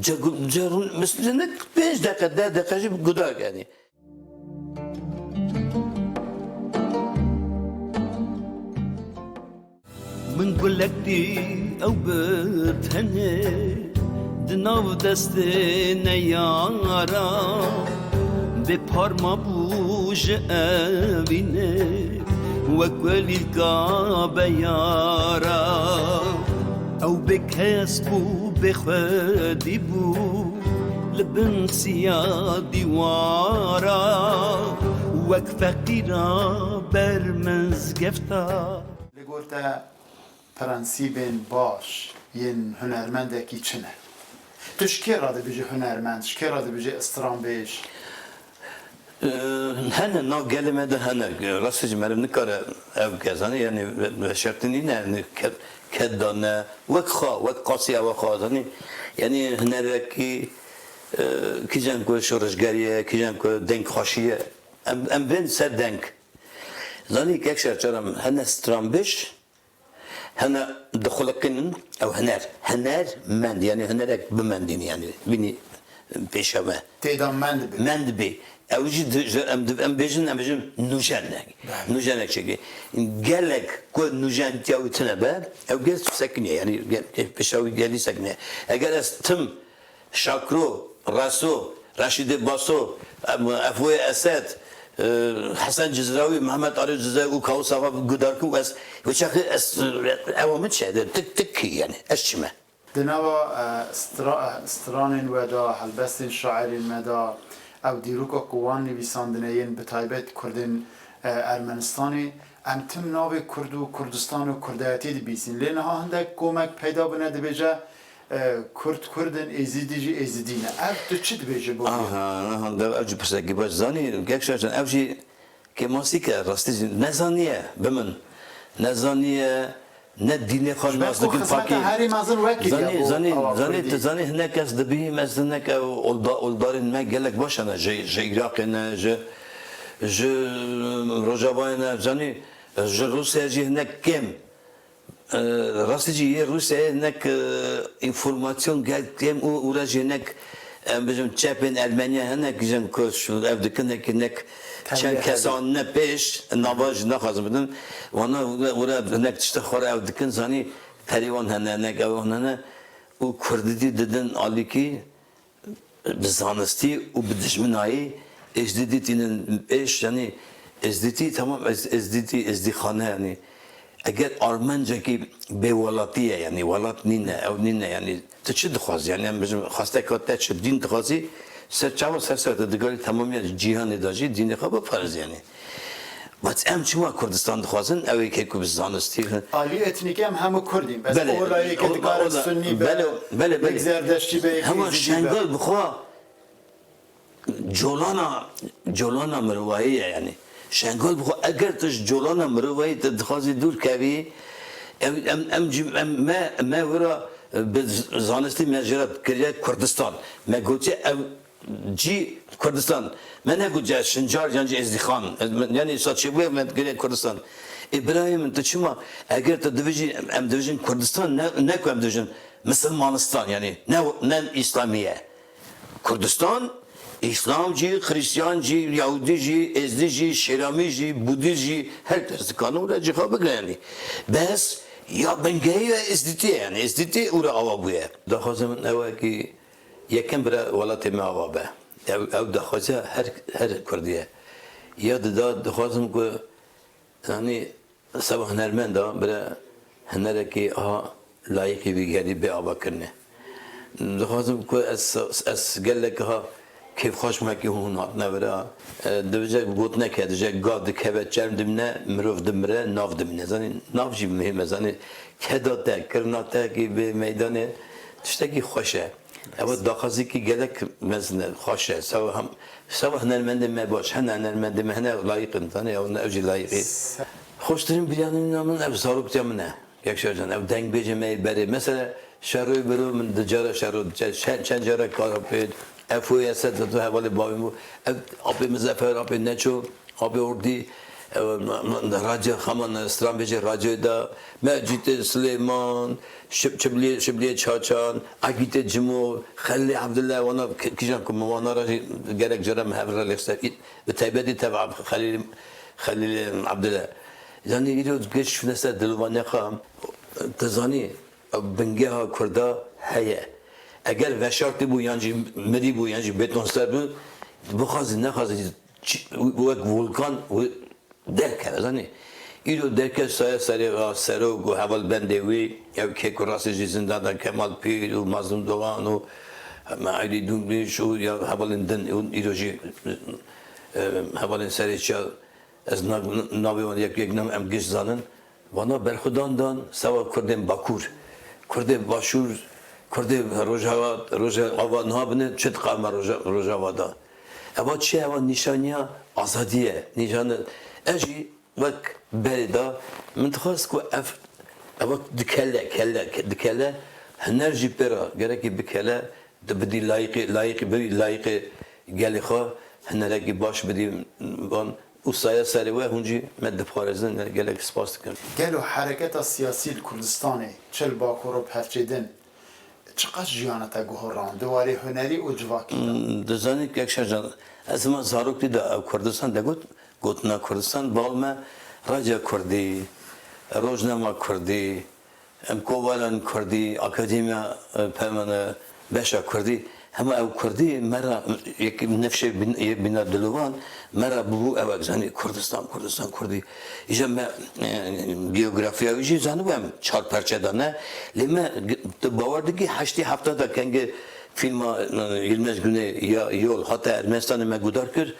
Ce gu-, ce rûn, mis-, ne pênc deqe, deh deqe jî guhdar kenî. Min gulek dî ew bi tenê di nav destê neyara, bê parma bû ji evînê wek welîlka beyara. Ew bê kes bû, bê xwedî bû, li bin siya dîwara, wek feqîra ber mizgefta. Li gor te prensîbên baş yên hunermendekî çi ne? Tu ji kê re dibêjî hunermend, ji kê re dibêjî stranbêj? Ee, hene, nav gelê me de hene. Rastî jî meriv nikare ev bike, zanî, yanî ve-, veşartî nîne, yanî ked, ked dane, wek xwe, wek qasî ew xwe, zanî. Yanî hunerekî, e, kîjan ku şoreşgerî ye, kîjan ku deng xweşî ye. Em, em bên ser deng. Zanî, kek şer çaram hene stranbêj, Hene dixuliqînin ew huner. Huner mend, yanî hunerek bimendîn, yanî bînî pêşe me. Têda mend be. Mend be. Ew jî di-, ji-, em di-, em bêjin, em bêjin nûjen e. Belê. Nûjenek çêkê. Gelek ku nûjentiya wî tune be, ew gel sekiniye, yanî gel, gel pêşa wî gelî sekiniye. Eger ez tim Şakro, Reso, Reşîdê Baso, em, Efoyê Esed, e, Hesen Cizrawî, Mehmet Arif Cizrawî û Kawus Axa guhdar kim û ez, wê çaxê ez, e, ewa min çi, de tik tik kî, yanî, ez çi me? Di nava, e, stra-, e, stranên we de, helbestên şairên me de, ew dîroka ku wan nivîsandine yên bi taybet Kurdên, e, Ermenistanê, em tim navê Kurd û Kurdistan û Kurdayetî dibîsîn. Lê niha hindek komek peyda bûne dibêje, e, Kurd Kurd in, Êzîdî jî Êzîdî ne. Ev tu çi dibêjî bo vê? Aha, aha, de ev jî pirsekî baş zanî, Kek Şajan, ev jî kêmasîk e, rastî jî nezaniye bi min. Nezaniye, ne dînê xwe nas dikin pakî. Ji ber ku xizmeta herî mezin wekî zanî, ya bo zanî, awa zanî, Kurdî. Tu zanî, hinek kes dibî, ez hinek ew olda-, oldarên me gelek baş hene, ji, ji Iraqê ne, ji, ji Rojavayê ne, zanî, ji Rûsyayê jî hinek kêm. E, rastî jî yê Rûsyayê hinek, e, înformasyon gelek kêm û û re jî hinek, em bijim, çepên Ermeniya hinek jin ku şu ev dikin, hinek, hinek çend kes anîne pêş, nava jî naxwazim bidin. Wana û re, û re hinek tiştê xwe re ew dikin, zanî, perê wan hene, hinek ew wan hene. Û Kurdîtî didin alîkî, bi zanistî û bi dijminayî Êzdîtî tînin pêş, yanî Êzdîtî, tamam, Ez-, Êzdîtî, Êzdîxane, yanî eger Armencekî bêwelatî ye, yanî welat nîne, ew nîne, yanî tu çi dixwazî? Yanî em bijim, xwesteka te çi, dîn dixwazî, ser çawa ser ser te dikarî temamiya cîhanê de jî dînê xwe biparêzî, yanî. Bes em çima Kurdistan dixwazin? Ew ê ku bi zanistî. Alî etnîkî em hemû Kurd in. Bes Belê, o layekê o, dikare o da-, Sunnî be, belê, belê, belê. Yek Zerdeştî be, yek Hema Êzidî be. Şengal bi xwe colana, colana mirovahî ye, yanî. Şengal bi xwe, eger tu ji colana mirovahî tu dixwazî dûr kevî, em, em, em, cim-, em, me, me wira, e, bi z-, zanistî me jê re kiriye Kurdistan. Me gotiye ev Cî Kurdistan. Me negot cî Şincar yan jî Êzdîxan. Yanî sa çêbûye me girê Kurdistan. Ê birayê min, tu çima, eger tu dibêjî, em dibêjin Kurdistan, ne, ne ku em dibêjin Misilmanistan, yanî ne, ne Îslamî ye. Kurdistan, Îslam jî, Xristiyan jî, Yahûdî jî, Êzdî jî, Şêramî jî, Budîst jî, her kes dikane û re cî xwe bigire, yanî. Bes ya bingehî ye Êzdîtî ye, yanî Êzdîtî û re ava bûye. Daxwaza min ew e kî Yekem bira welatê me ava be. Ew, ew daxwaza her, her Kurdî ye. Ya dida dixwazim ku, yanî, seba hunermenda bira hunerekî aha layîqî vî gerî bê avakirinê. Dixwazim ku ez, ez gelek ha kêfxweş me ki hûn hatine vira. E, dibêje gotineke, dibêje gav dikeve çerm dimine, mirov dimire, nav dimine. Zanî, nav jî muhîm e. Zanî, keda te, kirina te ki bê meydanê tiştekî xweş e. Ewa daxwazekî gelek mezin e, xweş e. Seba hem, seba hunermendê me baş, hene hunermendê me hene layîq in, zanî, ew ne, ew jî layîq e. Xweştirîn bîranîna min ev zaroktiya min e. Kek Şajan, ew dengbêjê me yê berê. Mesela, şeroyê biro min di cara şero diçe, çend, çend cara kara pê, Efoyê Esed, tu hevalê bavê min bû. Ev apê Mizefer, apê Neço, Abi Ordî, e, Raca Xaman, Stranbêjê Racayê de, Mecîtê Silêman, Şib-, Şibliyê, Şibliyê Çaçan, Egîtê Cimo, Xelîlê Evdile, wana ki-, kîjan ku min wana re jî gerek cara min hev re lêxse. Bi taybetî teva Xelîlê, Xelîlê Evdile. Yanî îro geş şûne ser dilovaniya xwe, tu zanî, ew bingeha Kurda heye. Eger veşartî bû, yan jî mirî bû, yan jî betonser bû, bixwazî nexwazî, çi-, wek vulkan û derkeve, zanî. Îro derket saya serê ra serok û hevalbendê wî, ew kêk û rastê jî zindan de Kemal Pîr û Mazlûm Dogan û Meîdî Dûmrîş û ya hevalên din û îro jî, e, hevalên serê çiya, ez na-, navê wan yek yek nam em giş zanin. Vana berxwedan dan sewa Kurdên Bakur. Kurdê Başûr, Kurdê Rojava, Rojava niha bine çi diqame Roja-, Rojava da. Eva çi ye? Eva nîşaniya azadî ye. Nîşan-, ez jî wek berê da min dixwest ku ev, eva dikele, kele, dikele, huner jî pê re gerekî bikele, di bidî layîqê, layîqê, bibî layîqê gelê xwe, hunerekî baş bidî wan. Û saya serê we hûn jî me diparêzin, gelek spas dikim. Gelo hereketa siyasî li Kurdistanê, çi li Bakur û Pevçê din, çiqas jiyana te guhorand di warê hunerî û civakî de? Hmm, dizanî Kek Şajan, ez hema zaroktî de ew Kurdistan degot, gotina Kurdistan, bal me Radya Kurdî, Rojnama Kurdî, em kovalan Kurdî, akademiya, e, pemane, beşa Kurdî, Ema ew Kurdî me re yekî nifşê bin-, yê bîna dilovan me re bûbû ewek, zanî, Kurdistan, Kurdistan, Kurdî. Îja me, e, geografiya wî jî zanibû em çar perçe de ne. Lê me g-, tu bawer dikî heştî hefta de kengê fîlma, e, Yilmaz Güney ya Yol hate Ermenistanê me guhdar kir.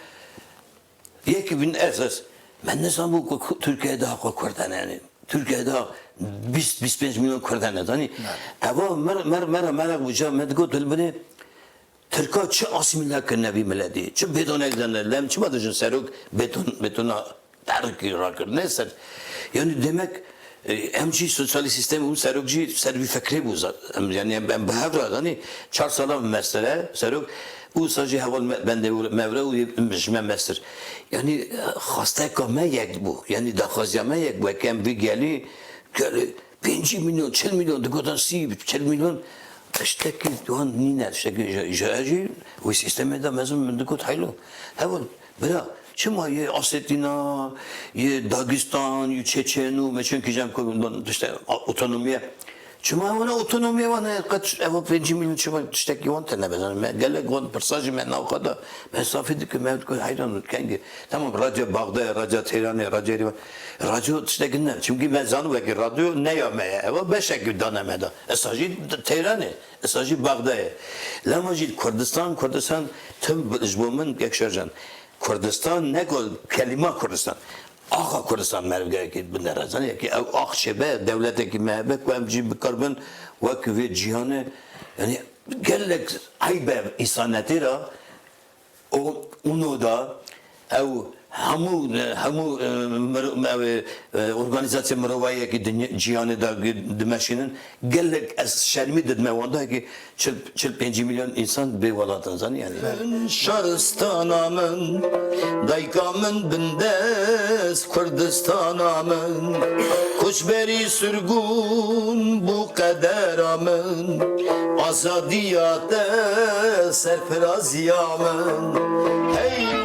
Yekî bin ez, ez. Me nizanbû ku Ku-, Tirkiyeyê de xwe Kurd hene, yanî. Tirkiyeyê de bîst, bîst pênc milyon Kurd hene, zanî. Eva mer, mer, mer, meraq bû, ca me digot, Dilbirê, Tirka çi asîmîle kirine vî miletî, çi bêtonek dane, lem çima dijin serok bêton, bêtona terikî rakirine ser. Yanî demek, e, em jî sosyalîst sîstem û serok jî ser vî fikrê bû za-, em, yanî em, em bi hev re, zanî, çar sala mestir e serok, û sa jî heval me, bendê û mevre û ji me mestir. Yanî, e, xwasteka me yek bû. Yanî daxwaziya me yek bû. Ke em vî gelî, gelî pêncî milyon, çil milyon digotin, sî, çil milyon, tiştekî wan nîne, tiştekî ji, ji ez jî wî sîstemê de mezin min digot, heylo, heval, bira, çima yê Osetîna, yê Dagistan, yê Çeçen û meçin kîjan ku tişte otonomiye. Çima wana otonomiye wana qet eva pêncî milyon çima tiştekî wan te nebezan? Me gelek wan pirsa jî me navxa da, me safî dike, me diku heyran kengî. Tamam, radyo Baxdayê, radyo Teyranê, radyo Êrîvan. Radyo tiştekî ne. Çimkî me zanî wekî radyo ne ya me ye. Eva beşekî dane me da. Esa jî Teyranê, esa jî Baxdayê. Lema jî Kurdistan, Kurdistan tim ji bo min yek şerjan. Kurdistan ne ku kelîma Kurdistan. Axa Kurdistan meriv gerekî binere. Zanî yekî ew ax çêbe, dewletekî me hebe ku em jî bikaribin wek vê cîhanê. Yanî gelek eyb e însanetê re. O, UNO da ew hemû, hemû, e, miro-, ew, e, organîzasya mirovayiyekî dinya, cîhanê da dimeşînin. Gelek ez şermî didime wan da ki çil, çil pêncî milyon însan bê welat in, zanî yanî. Şaristana min, dayka min bindest Kurdistana min. Koçberî sirgûn bû qedera min. Azadiya te serfiraziya min. Hey